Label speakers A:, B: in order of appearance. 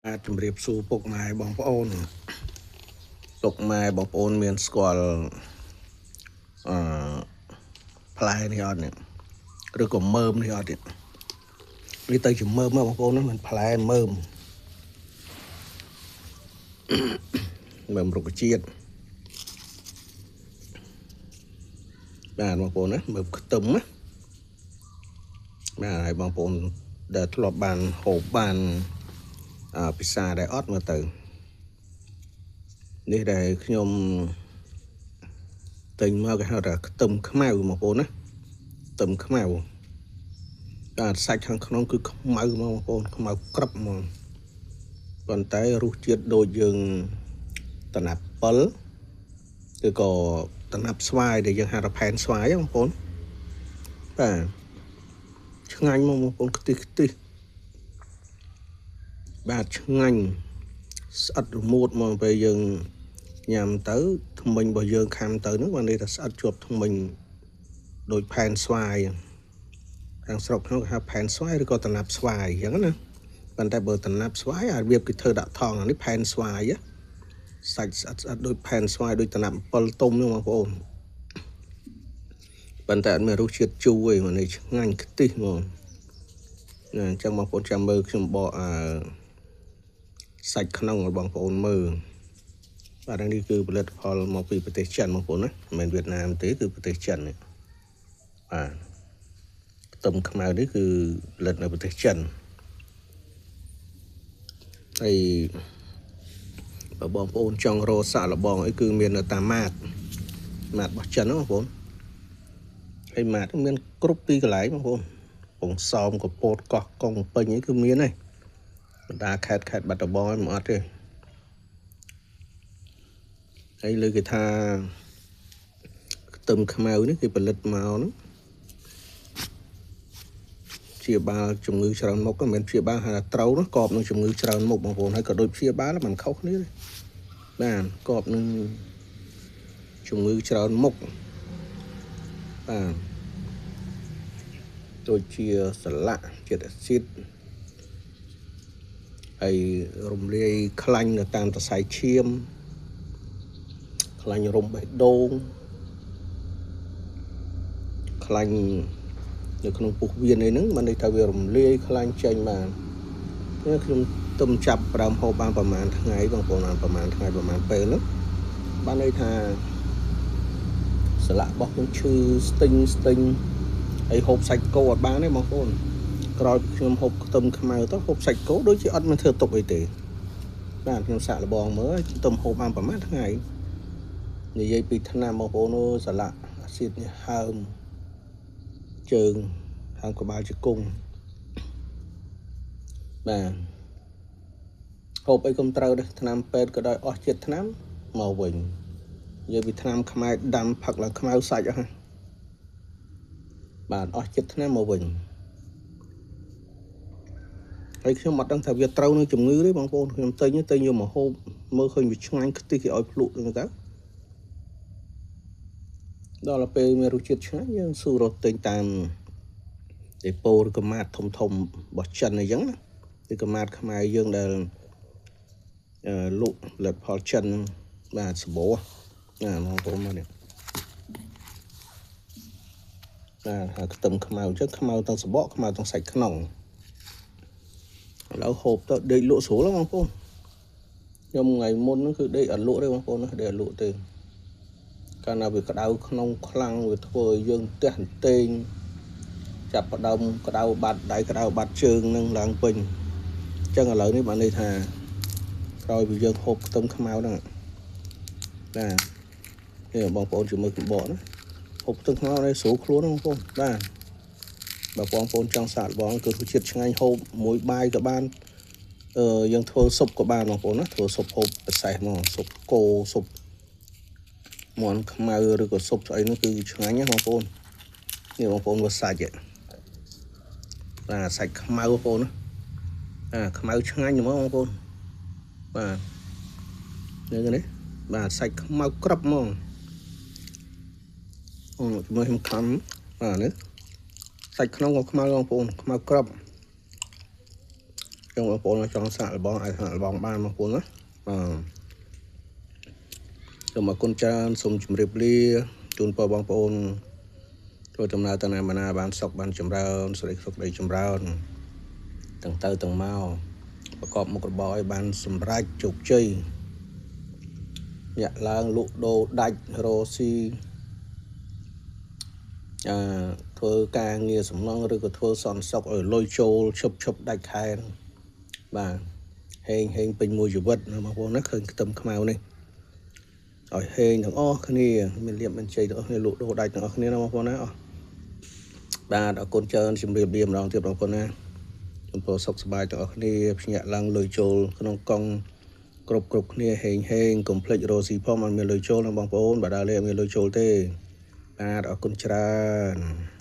A: បាទជំរាបសួរពុកម៉ែបងប្អូនពុកម៉ែបងប្អូនមានស្គាល់អឺផ្លែនេះអត់នេះឬក៏មើមនេះអត់នេះនេះទៅជាមើមបងប្អូនហ្នឹងមិនផ្លែមើមមើមរុក្ខជាតិបាទបងប្អូនណាមើមខ្ទឹមណាបាទហើយបងប្អូនដែលធ្លាប់បានហូបបានពិសាដែរអត់មើលទៅនេះដែលខ្ញុំទិញមកគេហៅថាខ្ទឹមខ្មៅបងប្អូនណាខ្ទឹមខ្មៅបាទសាច់ខាងក្នុងគឺខ្មៅមកបងប្អូនខ្មៅក្រឹបហ្មងប៉ុន្តែរសជាតិដូចយើងតំណាប់ពិលឬក៏តំណាប់ស្វាយដែលយើងហៅថាផែនស្វាយបងប្អូនបាទឆ្ងាញ់មកបងប្អូនខ្ទិះខ្ទិះបាទឆ្ងាញ់ស្អិតរមួតមកពេលយើងញ៉ាំទៅថ្មិញរបស់យើងខាំទៅហ្នឹងបានន័យថាស្អិតជាប់ថ្មិញដូចផែនស្វាយខាងស្រុកក្នុងគេហៅផែនស្វាយឬក៏តំណាប់ស្វាយអញ្ចឹងណាប៉ុន្តែបើតំណាប់ស្វាយអារបៀបគេធ្វើដាក់ថងអានេះផែនស្វាយសាច់ស្អិតស្អិតដូចផែនស្វាយដូចតំណាប់7ទុំហ្នឹងបងប្អូនប៉ុន្តែអត់មានរសជាតិជូរទេមកនេះឆ្ងាញ់ខ្ទិះហ្មងណាអញ្ចឹងបងប្អូនចាំមើលខ្ញុំបកអឺសាច់ក្នុងឲ្យបងប្អូនមើលបាទនេះគឺផលិតផលមកពីប្រទេសចិនបងប្អូនណាមិនមែនវៀតណាមទេគឺប្រទេសចិននេះបាទខ្ទឹមខ្មៅនេះគឺផលិតនៅប្រទេសចិនហើយបើបងប្អូនចង់រកសាកល្បងអីគឺមាននៅតាមម៉ាតម៉ាតរបស់ចិនហ្នឹងបងប្អូនហើយម៉ាតមានគ្រប់ទីកន្លែងបងប្អូនពងសោមកពតកោះកុងពេញអីគឺមានហើយបណ្ដាខេត្តខេត្តបាត់ដំបងមិនអត់ទេហើយលើគេថាខ្ទឹមខ្មៅនេះគេផលិតមកហ្នឹងព្យាបាលជំងឺច្រើនមុខមិនមែនព្យាបាលហៅថាត្រូវនោះកបនឹងជំងឺច្រើនមុខបងប្អូនហើយក៏ដូចព្យាបាលមិនខុសគ្នាទេបាទកបនឹងជំងឺច្រើនមុខបាទដូចជាសន្លាក់ជាតិអាស៊ីតហើយរំលាយខ្លាញ់នៅតាមសរសៃឈាមខ្លាញ់រំបេះដូងខ្លាញ់នៅក្នុងពោះវៀនអីហ្នឹងបានន័យថាវារំលាយខ្លាញ់ចេញបាននេះខ្ញុំទំចាប់ដើមហូបបានប្រហែលថ្ងៃបងប្អូនបានប្រហែលថ្ងៃប្រហែលពេលហ្នឹងបានន័យថាសន្លាក់របស់ខ្ញុំឈឺស្ទិញស្ទិញហើយហូបសាច់គោអត់បានទេបងប្អូនក្រោយខ្ញុំហូបខ្ទឹមខ្មៅទៅហូបសាច់គោដូចជាអត់មានធ្វើទុកអីទេបាទខ្ញុំសាកល្បងមើលខ្ទឹមហូបបានប្រហែលថ្ងៃនិយាយពីថ្នាំបងប្អូនអើយសន្លាក់អាស៊ីតនេះហើមជើងហើមក្បាលជង្គង់បាទហូបអីកុំត្រូវទេថ្នាំពេទ្យក៏ដោយអស់ជាតិថ្នាំមកវិញនិយាយពីថ្នាំខ្មែរដាំផឹកឡើងខ្មៅសាច់អស់បាទអស់ជាតិថ្នាំមកវិញហើយខ្ញុំអត់ដឹងថាវាត្រូវនឹងជំងឺទេបងប្អូនខ្ញុំទិញយកមកហូបមើលឃើញវាឆ្ងាញ់ខ្ទិះគេឲ្យភ្លក់ហ្នឹងទៅដល់ពេលមានរសជាតិឆ្ងាញ់យើងស៊ូរត់ទិញតាមដេប៉ូឬក៏ម៉ាតធំធំរបស់ចិនអីចឹងណាឬក៏ម៉ាតខ្មែរយើងដែលលក់ផលិតផលចិនបាទសបោណាបងប្អូនមកនេះបាទហើយខ្ទឹមខ្មៅអញ្ចឹងខ្មៅទាំងសបកខ្មៅទាំងសាច់ក្នុងឥឡូវហូបទៅដេកលក់ស្រួលបងប្អូនខ្ញុំថ្ងៃមុនហ្នឹងគឺដេកអត់លក់ទេបងប្អូនណាដេកអត់លក់ទេកាលណាវាក្តៅក្នុងខ្លាំងវាធ្វើឲ្យយើងផ្ទះអន្ទែងចាប់ផ្ដើមក្តៅបាត់ដៃក្តៅបាត់ជើងនឹងឡើងពេញអញ្ចឹងឥឡូវនេះបានន័យថាក្រោយពីយើងហូបខ្ទឹមខ្មៅហ្នឹងបាទនេះបងប្អូនជួយមើលកំបកណាហូបខ្ទឹមខ្មៅនេះស្រួលខ្លួនបងប្អូនបាទបើបងប្អូនចង់សាកល្បងគឺរសជាតិឆ្ងាញ់ហូបមួយបាយក៏បានយើងធ្វើស៊ុបក៏បានបងប្អូនណាធ្វើស៊ុបហូបពិសេសហ្មងស៊ុបគោស៊ុបមាន់ខ្មៅឬក៏ស៊ុបស្អីនោះគឺឆ្ងាញ់ណាបងប្អូននេះបងប្អូនមើលសាច់បាទសាច់ខ្មៅបងប្អូនណាបាទខ្មៅឆ្ងាញ់ហ្មងបងប្អូនបាទនេះបាទសាច់ខ្មៅក្រឹបហ្មងអូជាមួយខ្ញុំខំបាទនេះសាច់ក្នុងក៏ខ្មៅបងប្អូនខ្មៅក្រឹប ចឹងបងប្អូនចង់សាកល្បងអាចសាកល្បងបានបងប្អូនណាបាទសូមអរគុណច្រើនសូមជម្រាបលាជូនពរបងប្អូនធ្វើដំណើរទៅណាមកណាបានសុខបានចម្រើនសេចក្តីសុខក្តីចម្រើនទាំងទៅទាំងមកប្រកបមុខរបរឲ្យបានសម្រេចជោគជ័យញាក់ឡើងលក់ដូរដាច់រកស៊ីអឺធ្វើការងារសំណង់ឬក៏ធ្វើសន្តិសុខឲ្យលុយចូលឈប់ឈប់ដាច់ខែបាទហេងហេងពេញមួយជីវិតណាបងប្អូនណាឃើញខ្ទឹមខ្មៅនេះឲ្យហេងទាំងអស់គ្នាមានលៀបមានជ័យទាំងអស់គ្នាលក់ដូរដាច់ទាំងអស់គ្នាណាបងប្អូនណាអស់បាទអរគុណច្រើនជម្រាបលាម្ដងទៀតបងប្អូនណាចំពោះសុខសប្បាយទាំងអស់គ្នាភ្ញាក់ឡើងលុយចូលក្នុងកង់គ្រប់គ្រប់គ្នាហេងហេងកុំភ្លេចរកស៊ីផងអត់មានលុយចូលណាបងប្អូនបើដើរលេងអត់មានលុយចូលទេបាទអរគុណច្រើន។